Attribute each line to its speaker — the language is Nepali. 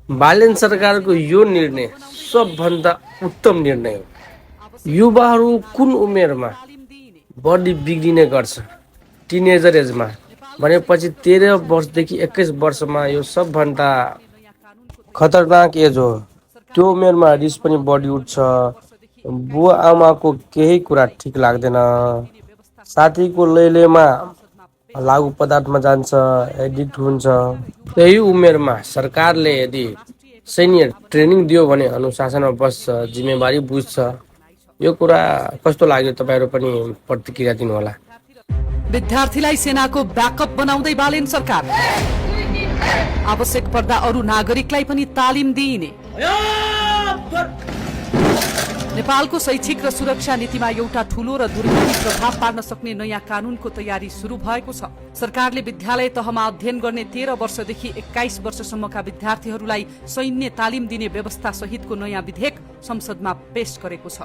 Speaker 1: बालेन सरकारको यो निर्णय सबभन्दा उत्तम निर्णय हो। युवाहरू कुन उमेरमा बढी बिग्रिने गर्छ, टिनेजर एजमा भनेपछि 13 वर्षदेखि 21 वर्षमा यो सबभन्दा खतरनाक एज हो। त्यो उमेरमा रिस पनि बढी उठ्छ, बुवा आमाको केही कुरा ठिक लाग्दैन, साथीको लैलेमा लागु पदार्थमा जान्छ, एडिक्ट हुन्छ। त्यही उमेरमा सरकारले यदि सैन्य ट्रेनिङ दियो भने अनुशासनमा बस्छ, जिम्मेवारी बुझ्छ। यो कुरा कस्तो लाग्यो तपाईँहरू पनि प्रतिक्रिया दिनुहोला।
Speaker 2: विद्यार्थीलाई सेनाको ब्याकअप बनाउँदै बालेन सरकार। आवश्यक पर्दा अरू नागरिकलाई पनि तालिम दिइने। नेपालको शैक्षिक र सुरक्षा नीतिमा एउटा ठूलो र दूरगामी प्रभाव पार्न सक्ने नयाँ कानूनको तयारी सुरु भएको छ। सरकारले विद्यालय तहमा अध्ययन गर्ने 13 वर्षदेखि 21 वर्षसम्मका विद्यार्थीहरूलाई सैन्य तालिम दिने व्यवस्था सहितको नयाँ विधेयक संसदमा पेश गरेको छ।